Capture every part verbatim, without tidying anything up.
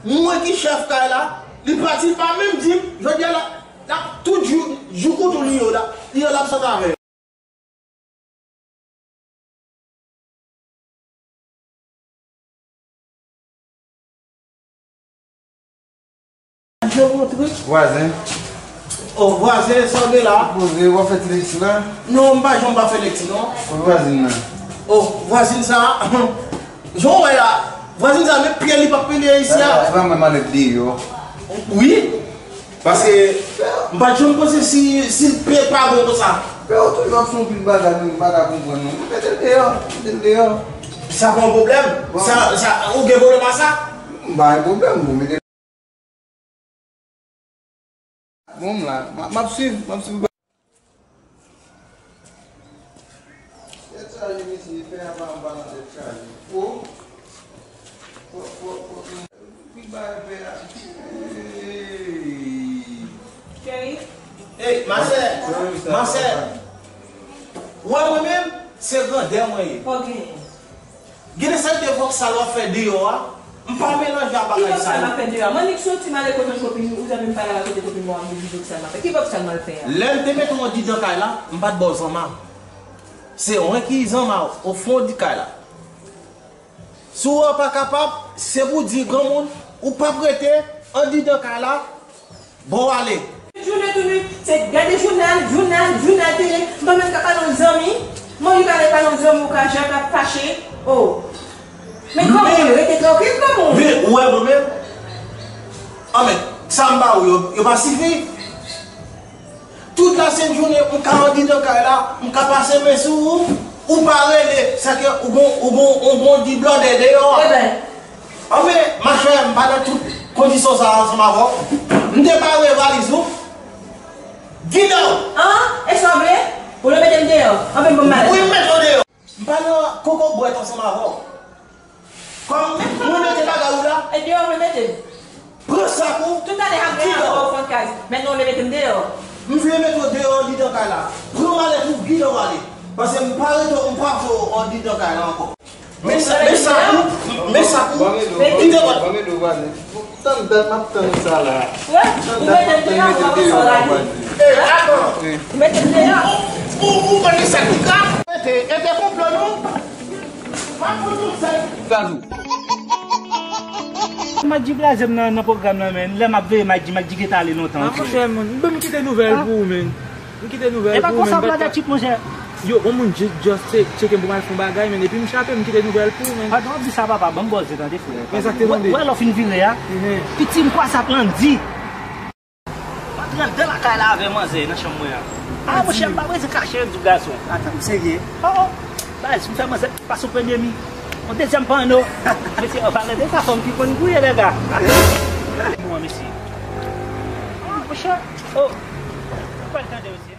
Mwen ki chèf kay la, li pati, li pa menm di m, jodi a la, la, tout jou, jou koutou li yo la, li yo l ap sot avè yo. Vwazen. O, vwazen, sa w gen la? Poze, w ap fè ti lekti la? Non, m pa janm pa fè lekti, non. Kot vwazin nan? O, vwazin sa a, jan w wè la, vwazin sa a, menm pye li p ap pile isi a. Sa, sa, mwen malèt deyò. Wi. Paske m pa t janm panse si, si l pe pa bon konsa. Frè, ou toujou ap fè yon pil bagay, nou pa ka konprann nou. Mete l deyò, mete l deyò. Sa pa yon pwoblèm? Bon. Sa, sa, ou gen pwoblèm ak sa? M pa gen pwoblèm, bon, mete l. Bon, m la, m ap, m ap swiv, m ap swiv. Tèt chaje, mesye, pè a pa anba nan tèt chaje. Fo. Fo, fo, fo. Pik bagay pè a. Hey. Cheri. Hey, ma sè. Ma sè. Ou wè mwen menm, se grandè mwen ye. Ok. Gen de sal de vòksal w ap fè deyò a, m pa melanje ak bagay sa yo. Ki vòksal m ap fè deyò a? Mwen nik soti m ale kote yon kopin, ou janm menm pale avèk kote kopin mwen, w ap di vòksal m ap fè. Ki vòksal m al fè a? Lè m te mete w andidan kay la, m pa t ba w zanma. Se mwen ki zanma w, o fon di kay la. Si w pa kapab, se pou di granmoun, ou p ap rete andidan kay la, bon, w ale. Jounen tou nwit, se gade jounal, jounal, jounal tele. M pa menm ka pale yon zanmi. Mwen, li pale, pale yon zanmi, ou ka jan ka fache. Oh. Men kòman, rete trankil, kòman? Men, ou wè mwen menm? An, men, sa m ba ou yo, yo pa sifi. Tout lasent jounen, m ka andidan kay la, m ka pase men sou ou, ou pa rele, sa ke ou gon, ou gon, ou gon di blòdè deyò a. Eben. Anben, machè, m pa nan tout kondisyon sa a ansanm avè w. M te pare valiz ou. Gidon! An? E sa w vle? Ou vle mete m deyò? Anben, bon, m ale. Wi, m mete w deyò. M pa nan koko bwèt ansanm avè w. Kòm mwen mete bagay ou la. E deyò w vle mete m? Pran sak ou. Toutalè ap gen ankò w fon kaz. Mentnan w vle mete m deyò. M vle mete w deyò andidan kay la. Pran malèt ou, gidon w ale. Paske m pa rete, m pa fè w andidan kay la ankò. Men sa, men sak ou, men sak ou. Kite bò. Tann dat m ap tann sa la. Wè, ou mete m deyò, ou pa konn sa w lage. Ey, atann. Ou mete m deyò. Ou, ou, ou konn sa ki ka? Mete, e te konplo nou. M ap fout nou sèl. Gazou. Madji blaze m nan, nan pwogram nan, men. Lè m ap veye Madji, Madji gentan ale lontan. Ah, monchè, man. Ban m kite nouvèl pou ou, men. M kite nouvèl pou ou, men. E pa konsa pou la tchip, monchè. Yo, yon moun just, just che-, tcheke m pou m al fè yon bagay, men, epi m chape, m kite nouvèl pou ou, men. Padon, di sa, papa, ban m bòze, tande, frè. Men sa k te tande. Wè, wè, lè w fin vire a. Piti, m kwè sa Landy. M antre anndan lakay la avè manzè nan chanm mwen an. Ah, monchè, m pa bezwen kache, m di w gason. Atann, m serye. Oh, oh. Baz, m fè manzè pase yon premye mi. Yon dezyèm panno. Mesye, an palan de sa, fanm ki konn gouye, lè ga. Mwen, mesye. Ah, monchè. Oh. Ou pral tande, mesye.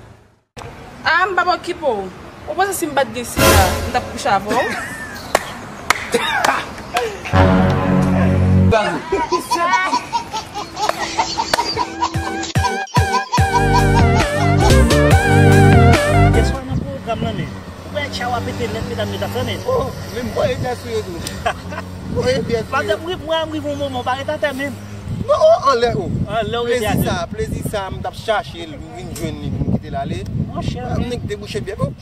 Ah, m p ap okipe w. Ou panse si m pa t gen sida, m t ap kouche avè w? Yèswa nan pwogram nan, men. Ou wè tcha w ap pete nèt, medam yo t ap fè, men. Oh, men m voye dèyè sou yo tou. Voye dèyè sou yo. Pandan m ri-, mwen, m rive yon moman, ou pa ret atè menm. Non, oh, anlè, oh. Anlè, ou rete atè. Plezi sa, plezi sa, m t ap chache l, m vin jwenn li pou m kite l ale. Monchè. M nik debouche byen.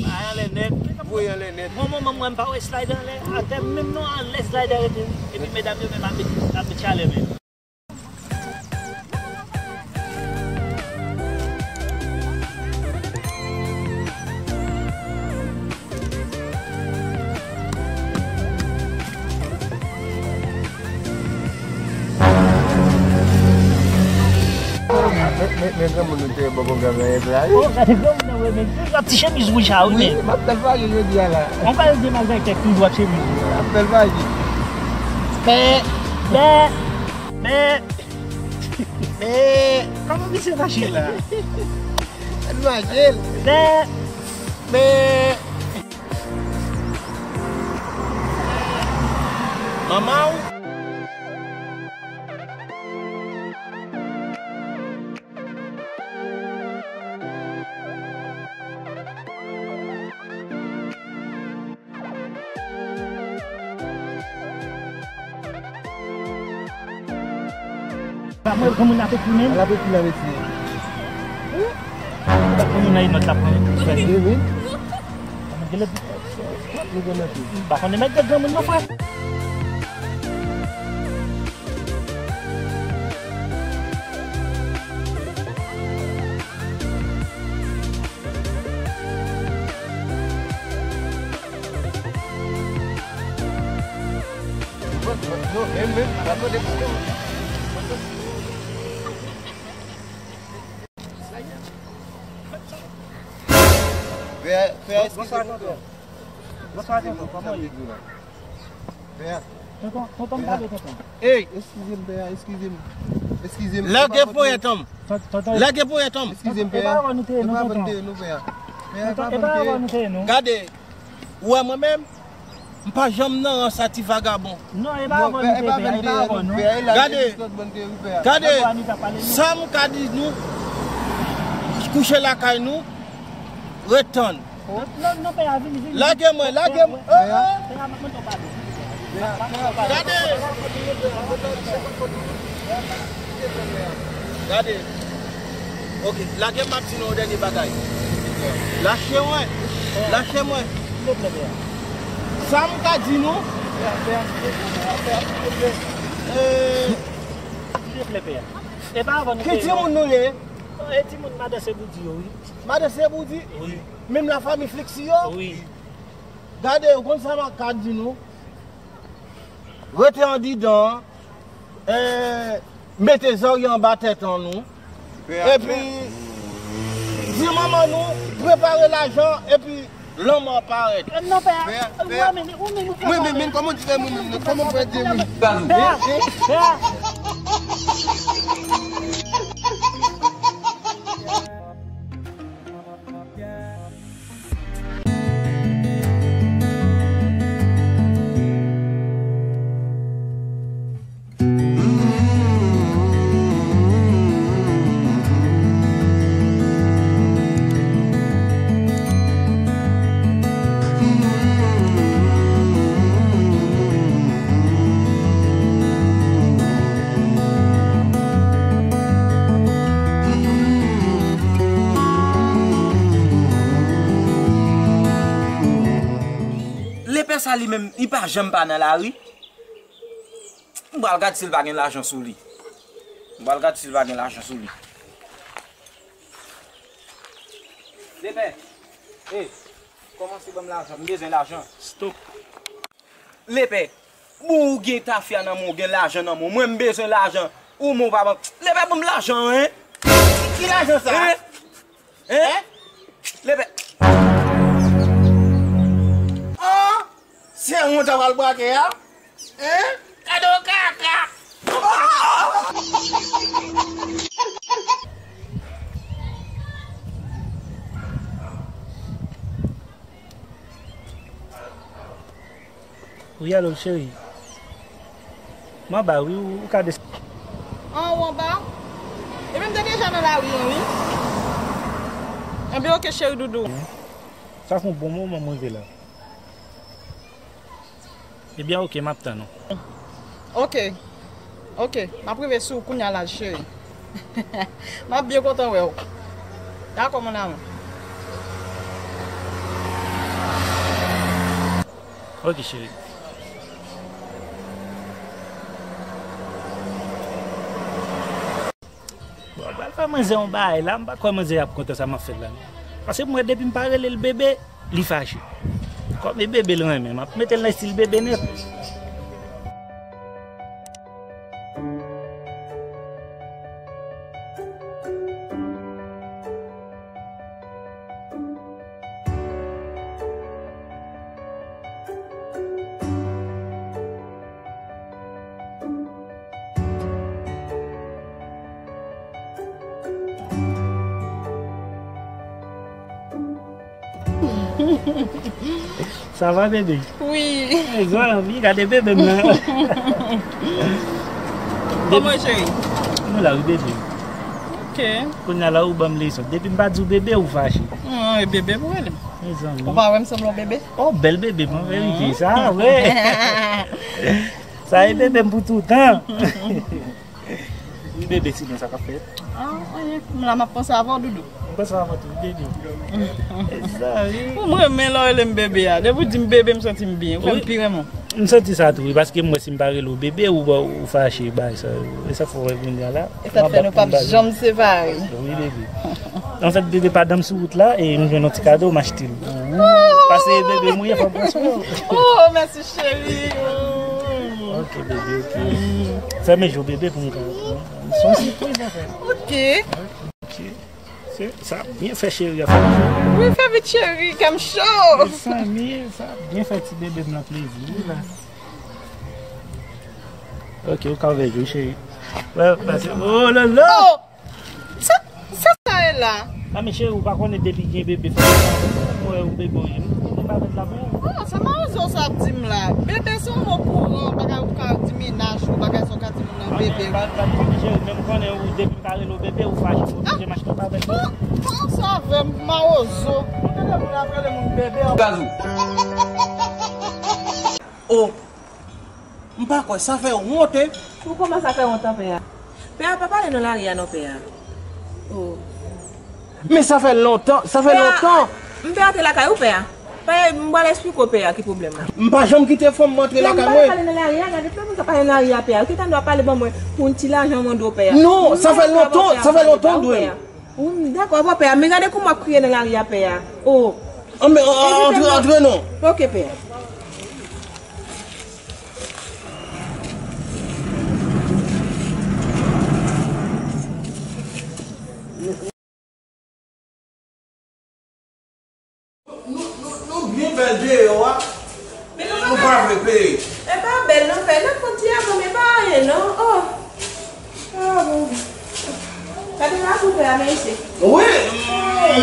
Ay, anlè nèt. Voye anlè nèt. Bon, moman mwen, m pa wè slide anlè. Atè menm non, anlè slide rete. Epi medam yo menm ap met, ap met chalè menm. Men, men, men granmoun nou te bò pwogram nan yè la, wi. Oh, gade granmoun nan, wi, men toujou ap ti chemiz wouj a, wi, men. Wi, m ap fè l fache jodi a la. Yon bagay de mal fè kèk toujou ap chemiz. M ap fè l fache. Bè, bè, bè, bè. Kòman misye fache la? L fache l. Bè, bè. Manman w. Mwen, granmoun ap ekri menm. L ap ekri, l ap ekri. Granmoun nan e nòt l ap pran. Wi, wi. Mwen gen lè, nou gen lè tou. M pa konnen mèt de granmoun non, frè. Pè, pè, eskize m, pè. Bonswa, tonton. Bonswa, tonton. Kòman w ye? Pè. Tonton, tonton, m pale, tonton. Ey! Eskize m, pè, eskize m. Eskize m. Lage ponyèt an m. Tonton. Lage ponyèt an m. Eskize m, pè. E pa avè nou te ye, non, tonton. E pa avè nou te ye, non, pè. Pè, e pa avè nou te ye, non. Gade, ou wè mwen menm, m pa janm nan rans a ti vagabon. Non, e pa avè nou te ye, pè, e pa avè nou. Gade, gade, sa m ka di nou, kouche lakay nou, ret tann. Non, non, pè a, vini, vini. Lage mwen, lage mwen. Pè a, pè a, m ap mande w padon. Gade. Gade. Ok, lage m ap di nou yon dènye bagay. Lache mwen. Lache mwen. Silvouplè, pè a. Sa m ka di nou. Pè a, pè a, silvouplè, pè a, silvouplè. Euh, silvouplè, pè a. E pa avè nou te ye. Ki timoun nou ye? E timoun madan Seboudi yo, wi. Madan Seboudi? Wi. Menm lafanmi Flexi yo? Wi. Gade, ou konn sa m ka di nou? Rete andidan, eh, mete zòrye anba tèt an nou. Epi, di manman nou, prepare lajan, epi lanmò parèt. Non, pè a. Pè a, pè a. Ou menm, ou menm, ou fè. Mwen menm, men kòman di mwen menm, kòman fè di mwen? Pè a, pè a. Lepè sa li menm, li pa janm pa nan lari. M pral gad si l pa gen lajan sou li. M pral gad si l pa gen lajan sou li. Lepè, ey, kòmanse ban m lajan, m bezwen lajan. Stop. Lepè, bon ou gen tafya nan men w, ou gen lajan nan men w. Mwen m bezwen lajan. Ou men w pa ban. Lepè ban m lajan, en. Ki lajan sa? En? Lepè. An! Se wont a pral brake a? En? Gade yon kaka! Wi, alo, cheri. M anba, wi, ou, ou ka desann. An, ou anba? Epi m te deja nan lari an, wi. Enben, oke, cheri doudou. Sa fè yon bon moman mwen rive la. Ebyen, oke, m ap tann ou. Oke. Oke, m ap rive sou ou kounya la, cheri. M ap byen kontan wè w. Dakò, mon amour. Oke, cheri. Bon, m pral fè manzè yon bagay la, m pa kwè manzè ap kontan sa m ap fè l la, non. Paske m wè depi m pa rele l bebe, li fache. Kòm e bebe l renmen, m ap mete l nan estil bebe nèt. Sa va, bebe? Wi. Zanmi, gade bebe m nan. Kòman, cheri? Nou la, wi, bebe. Ok. Kounye a la, ou ban m leson. Depi m pa di w bebe, ou fache. Non, e bebe pou rele. Mezanmi. Ou pa wè m sanble yon bebe? Oh, bèl bebe, an verite, sa, wi. Sa e bebe m pou toutan. Bebe, sinon sa k ap fèt? Ah, anyen, m la m ap panse avè w, doudou. M panse avè w tou, bebe. Mezanmi. Ou m renmen lè w rele m bebe a. Depi w di m bebe, m santi m byen. Ou fè m pi renmen w. M santi sa tou, wi, paske m wè si m pa rele w bebe, ou, ou fache, bay sa. E sa fè w wè kounye a la. E sa fè nou p ap janm separe. Wi, bebe. Anfèt, bebe, pandan m sou wout la, e m jwenn yon ti kado, m achte l. Pase bebe, mouye, fò m pran swen w. Oh, mèsi, cheri. Oh. Ok, bebe, ok. Fèmen je w, bebe, pou m ka. Se yon sipriz, anfèt. Ok. Ok. Se, sa byen fè cheri a fè. Wi, fè vit, cheri, kè m cho. Mezanmi, sa byen fè ti bebe m nan plezi, wi, la. Ok, ou ka ouvè je w, cheri. Wè, pase. Oh la la! Oh! Sa, sa sa ye la? A, men cheri, ou pa konnen depi gen bebe, fè ou wè ou bebe ou ye. Ou pa met la pou ou. Oh, sa mawozo sa ap di m la? Bebe se yon mo kouran, bagay ou ka di menaj ou, bagay sa ou ka di moun nan bebe. Pa, pa, pa, pa, cheri, men m konnen ou depi m pa rele w bebe, ou fache, ou oblije m achte yon pa bebe. Bon, bon, sa avè m, mawozo. Ou tande moun ap rele moun bebe, an. Gazou. Oh. M pa kwè, sa fè wont, en. Ou kòmanse a fè wont an, pè a. Pè a, pa pale nan lari a non, pè a. Oh. Men sa fè lontan, sa fè lontan. M pè a te lakay ou, pè a. Pè a, m pral esplike w, pè a, ki pwoblèm la. M pa janm kite fanm mwen antre lakay mwen. Pè a, m pa pale nan lari a, gade, pè a, m pa pale nan lari a, pè a. Ou te ta dwa pale ban mwen pou yon ti lajan mande w, pè a. Non, sa fè lontan, sa fè lontan, dwe. Ou, dakò, bon, pè a, men gade kòman w ap kriye nan lari a, pè a. Oh. Antre, antre non. Ok, pè a. Nou, nou, nou byen bèl deyò a. Men nou pa vle peye. E pa bèl non, pè. N ap pran ti avan, men pa anyen non. Oh. Ah, bon. Gade la pou pè a, men isi. Wi,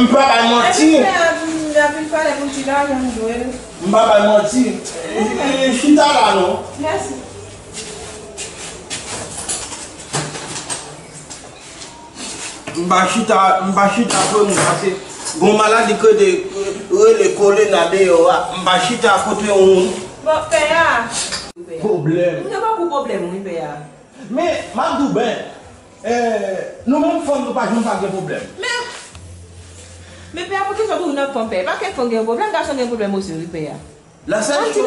m pa bay manti. Epi pè a, m ap vin pale pou ti lajan m dwe l. M pa bay manti. E, e, chita la non. Mèsi. M pa chita, m pa chita pou moun, paske gon maladi ke de rele kolera deyò a. M pa chita kote yon moun. Bon, pè a. Pwoblèm. M gen bokou pwoblèm, wi, pè a. Men, m ap di w byen, eh, nou menm fanm, nou pa janm pa gen pwoblèm. Men, men pè a, poukisa w toujou nan fanm, pè? Pa kèk fanm gen pwoblèm, gason gen pwoblèm osi, wi, pè a. La seule chose,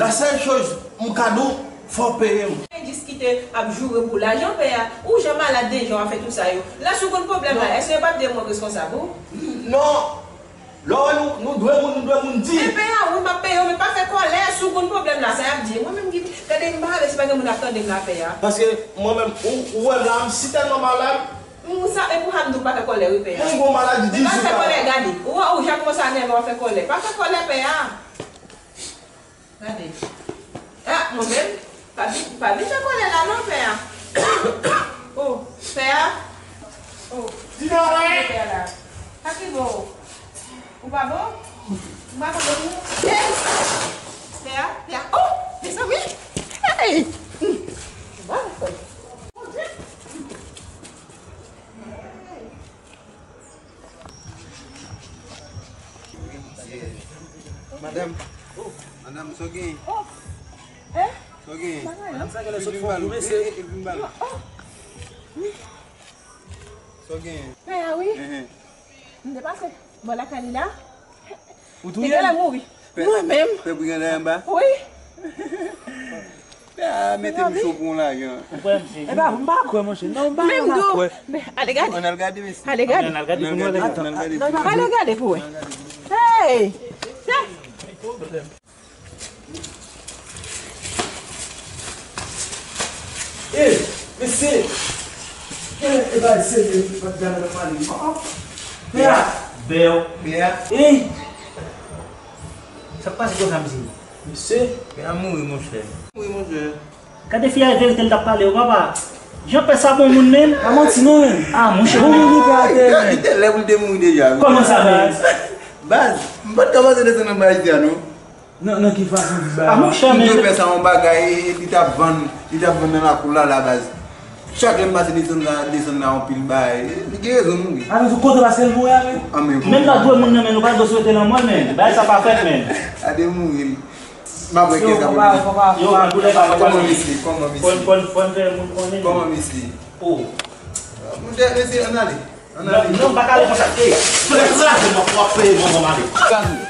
la seule chose, m ka di w, fò w peye m. Jis kite ap joure pou lajan, pè a. Ou jan malad deja w ap fè tout sa yo. Lè si w konn pwoblèm la, èske yo p ap di mwen reskonsab ou? Non. Lè w wè nou, nou dwe moun, nou dwe moun di. Men pè a, wi, m ap peye w, men pa fè kòlè. Si w konn pwoblèm la, sa y ap di. Mwen menm ki, gade, m pa vle si pa gen moun ap tande m la, pè a. Paske mwen menm, ou, ou wè m la, m si tèlman malad. M sa, e pou sa m di w pa fè kòlè, wi, pè a. Mwen gon maladi di jou. Men pa fè kòlè, gade. Ou wè, ou ja kòmanse a nève, w ap fè kòlè. Pa fè kòlè, pè a. Gade. Ah, mwen menm, pa vin, pa vin fè kòlè la non, pè a. Oh, pè a. Oh, pè a la. Sa ki bò? Ou pa bon? Ou pa bon pou ou? Hey! Pè a, pè a. Oh, mezanmi! Hey! Bon, bon. Madanm. Madanm, sa w genyen? Oh. Eh? Sa w genyen? Madanm, sa genlè sot fò w mesye. Sa w genyen? Pè a, wi. Enhen. M te pase bò lakay li la. Ou touye l? Li genlè mouri. Mwen menm. Pè pou genlè anba? Wi. Pè a mete m cho pou yon lajan. Ou kwè m se... E pa, m pa kwè, monchè. Non, m pa, m pa kwè. Men, ale gade. Ann al gade, mesye. Ale gade. Ann al gade pou nou wè. Ann al gade pou wè. Hey! Ey, mesye! Ey, e bay serye, pa t gade nan mali. Oh, oh. Pè a! Bèw. Pè a! Ey! Sa k pase konsa, mesye? Mesye! Pè a mouri, monchè. Mouri, monchè. Gade fi a, e verite l t ap pale yo, papa. Jan pè sa bon moun, menm. Pa manti non, menm. Ah, monchè. Bon moun, li pa atè, menm. Li te lè pou l te mouri deja. Kòman sa, menm? Baz, m pa t ka panse desann anba isi a, non. Nan, nan ki fason di bagay? Ah, monchè, men. M di pè sa yon bagay, e, e, li t ap vann, li t ap vann nan lakou la, la, baz. Chak lè m pase desann la, desann la, yon pil bagay. Li gen rezon mouri. A, men sou kote paske l mouri a, men. Ah, men. Menm nan dwe moun nan, men nou pa dwe swete lanmò l, men. Bagay sa pa fèt, men. A te mouri. M ap wè kiyès k ap mouri. Yo, antoulèka, kòman misye? Kòman misye? Fòn, fòn, fòn fè moun konnen. Kòman misye? Oh. Monchè, mesye, ann ale. Ann ale. Non, non, m pa ka ale konsa. Ey, frè, sa, se mwen k ap peye, mwen, mwen ale.